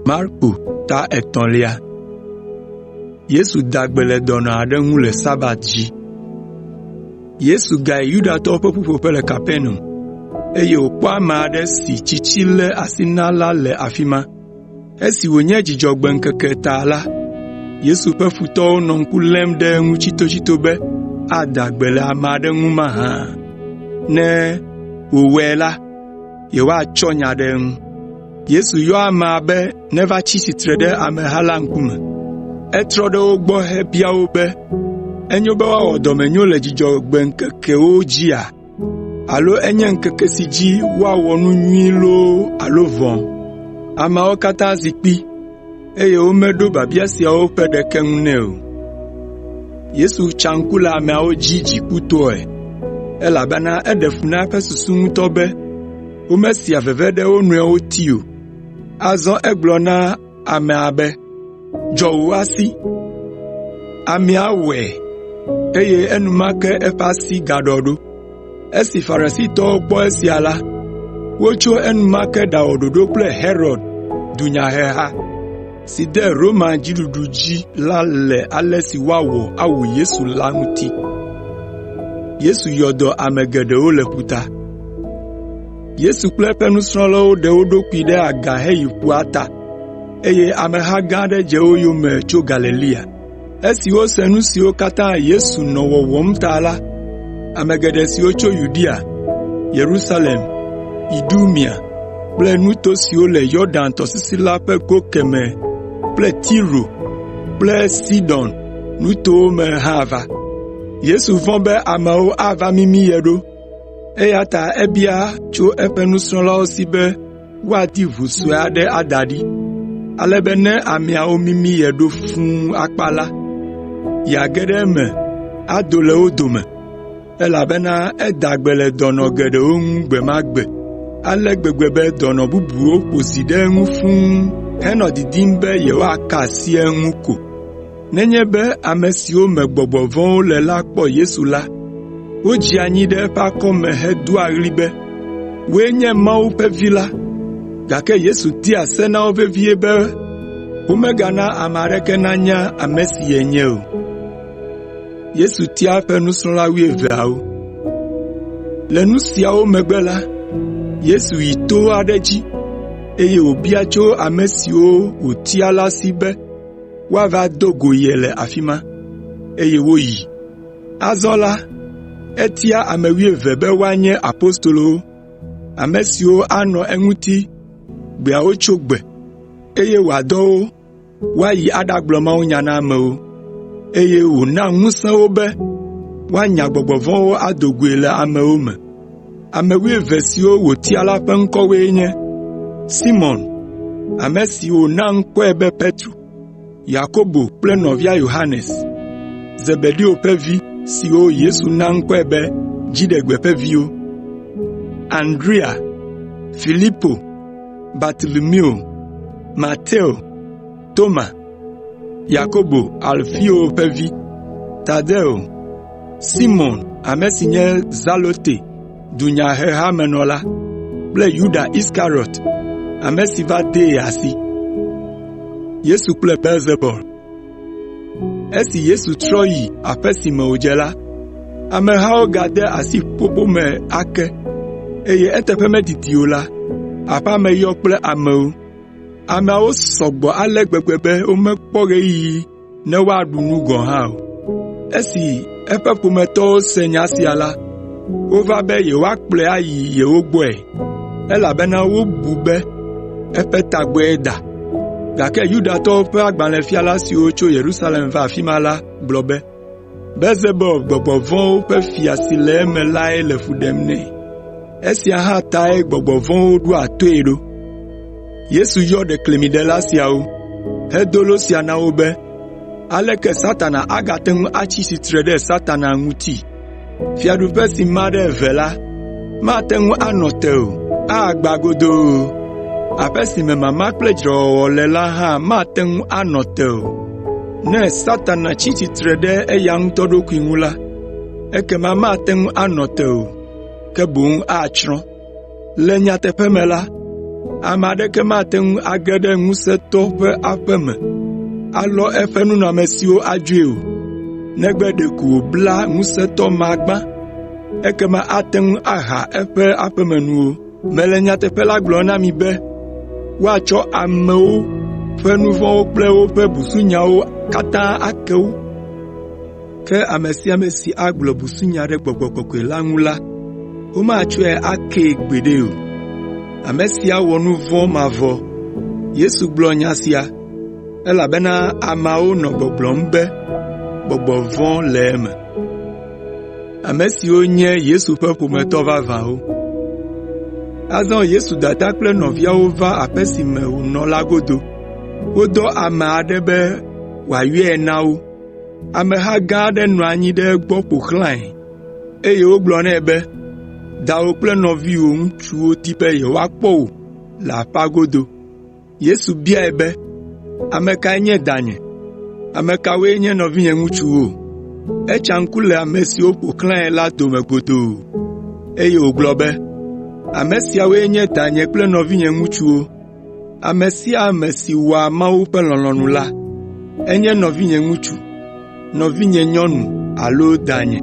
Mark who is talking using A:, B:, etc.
A: Marko ta etɔ̃lia. Yesu da gbe le dɔnɔ aɖe ŋu le Sabat dzi. Yesu gayi Yudatɔwo ƒe ƒuƒoƒe le Kapernaum, eye wòkpɔ ame aɖe si tsitsi lé asi na la le afi ma. Esi wònye Dzudzɔgbe ŋkeke ta la, Yesu ƒe futɔwo nɔ ŋku lém ɖe eŋu tsitotsito be ada gbe le ame aɖe ŋu mahã. Ne wòwɔe la, yewoatsɔ nya ɖe eŋu. Yesu yɔ amea be neva tsi tsitre ɖe ameha la ŋkume. Etrɔ ɖe wo gbɔ hebia wo be, “Enyo be woawɔ dɔmenyo le Dzudzɔgbe ŋkekewo dzia alo enye ŋkeke si dzi woawɔ nu nyui loo alo vɔ̃?” Ameawo katã zi kpi, eye womeɖo biabia siawo ƒe ɖeke ŋu nɛ o. Yesu tsa ŋku le ameawo dzi dzikutɔe, elabena eɖe fu na eƒe susu ŋutɔ be womesea veve ɖe wo nɔewo ti o. Azɔ egblɔ na amea be, “Dzɔ wò asi.” Amea wɔe, eye enumake eƒe asi gaɖɔ ɖo. Esi Farisitɔwo kpɔ esia la, wotso enumake ɖawɔ ɖoɖo kple Herod dunyaheha si de Roma dziɖuɖu dzi la le ale si woawɔ awu Yesu la ŋuti. Yesu kple eƒe nusrɔ̃lawo ɖe wo ɖokui ɖe aga heyi ƒua ta, eye ameha gã aɖe dze wo yome tso Galilea. Esi wose nu siwo katã Yesu nɔ wɔwɔm ta la, ame geɖe siwo tso Yudea, Yerusalem, Idumea kple nuto siwo le Yɔdan tɔsisi la ƒe go kemɛ kple Tiro kple Sidon nutowo me hã va. Yesu vɔ̃ be ameawo ava mimi ye ɖo, eya ta ebia tso eƒe nusrɔ̃lawo si be woadi ʋu sue aɖe ada ɖi, ale be ne ameawo mimi ye ɖo fũu akpa la, yeage ɖe eme ado le wo dome, elabena eda gbe le dɔnɔ geɖewo ŋu gbe ma gbe ale gbegbe be dɔnɔ bubuwo ƒo zi ɖe eŋu fũu henɔ didim be yewoaka asi eŋu ko. Nenye be ame siwo me gbɔgbɔ vɔ̃wo le la kpɔ Yesu la, wodzea anyi ɖe eƒe akɔme hedoa ɣli be, “Wòe nye Mawu ƒe Vi la!” Gake Yesu dea se na wo vevie be womegana ame aɖeke nanya ame si yenye o. Le nu siawo megbe la, Yesu yi to aɖe dzi, eye wòbia tso ame siwo wòtia la si be woava do go ye le afi ma, eye woyi. Azɔ la, etia ame wuieve be woanye apostolowo, ame siwo anɔ eŋuti gbeawo tso gbe, eye wòadɔ wo woayi aɖagblɔ mawunya na amewo, eye wòna ŋusẽ wo be woanya gbɔgbɔ vɔ̃wo ado goe le amewo me. Ame wuieve siwo wòtia la ƒe ŋkɔwoe nye: Simɔn, ame si wòna ŋkɔe be Petro, Yakobo kple nɔvia Yohanes, Zebedeo ƒe vi siwo Yesu na ŋkɔe be “Dziɖegbe ƒe viwo”, Andrea, Filipo, Bartolomeo, Mateo, Toma, Yakobo, Alfeo ƒe vi, Tadeo, Simɔn ame si nye Zelote dunyahehamenɔla kple Yuda Iskariɔt, ame si va dee asi. Esi Yesu trɔ yi aƒe si me wòdze la, amehawo gade asi ƒuƒoƒo me ake, eye eteƒe medidi o la, aƒea me yɔ kple amewo. Ameawo sɔ gbɔ ale gbegbe be womekpɔ ɣeyiɣi ne woaɖu nu gɔ̃ hã o. Esi eƒe ƒometɔwo se nya sia la, wova be yewoakplɔe ayi yewo gbɔe, elabena wobu be eƒe tagbɔe da. Gake Yudatɔwo ƒe agbalẽfiala siwo tso Yerusalem va afi ma la gblɔ be, “Belzebul, gbɔgbɔ vɔ̃wo ƒe fia si le eme lae le fu ɖem nɛ. Esia hã tae gbɔgbɔ vɔ̃wo ɖoa toe ɖo.” Yesu yɔ ɖeklemiɖela siawo, hedo lo sia na wo be, “Aleke Satana agate ŋu atsi tsitre ɖe Satana ŋuti? Fiaɖuƒe si ma ɖe eve la, mate ŋu anɔ te o, agbã godoo. Aƒe si me mama kple dzrewɔwɔ le la hã mate ŋu anɔ te o. Ne Satana tsi tsitre ɖe eya ŋutɔ ɖokui ŋu la, ekema mate ŋu anɔ te o, ke boŋ atsrɔ̃. Le nyateƒe me la, Ame aɖeke mate ŋu age ɖe ŋusẽtɔ ƒe aƒe me alɔ eƒe nunɔamesiwo adzoe o, negbe ɖeko wòbla ŋusẽtɔ ma gbã, ekema ate ŋu aha eƒe aƒemenuwo. Mele nyateƒe la gblɔm na mi be woatsɔ amewo ƒe nu vɔ̃wo kple woƒe busunyawo katã ake wo. Ke ame sia ame si agblɔ busunya ɖe Gbɔgbɔ Kɔkɔe la ŋu la, womatsɔe akee gbeɖe o. Ame sia wɔ nu vɔ̃ mavɔ.” Yesu gblɔ nya sia, elabena ameawo nɔ gbɔgblɔm be gbɔgbɔ vɔ̃ le eme. Ame siwo nye Yesu ƒe ƒometɔ vavãwo Azɔ Yesu dada kple nɔviawo va aƒe si me wònɔ la godo. Wodɔ ame aɖe be wòayɔe na wo. Ameha gã aɖe nɔ anyi ɖe egbɔ ƒo xlãe, eye wogblɔ nɛ be, “Dawò kple nɔviwò ŋutsuwo di be yewoakpɔ wò le aƒea godo.” Yesu biae be, “Ame kae nye danye? Ame kawoe nye nɔvinye ŋutsuwo?” Etsa ŋku le ame siwo ƒo xlãe la dome godoo, eye wògblɔ be, “Ame siawoe nye danye kple nɔvinye ŋutsuwo. Ame sia ame si wɔa Mawu ƒe lɔlɔ̃nu la, enye nɔvinye ŋutsu, nɔvinye nyɔnu alo danye.”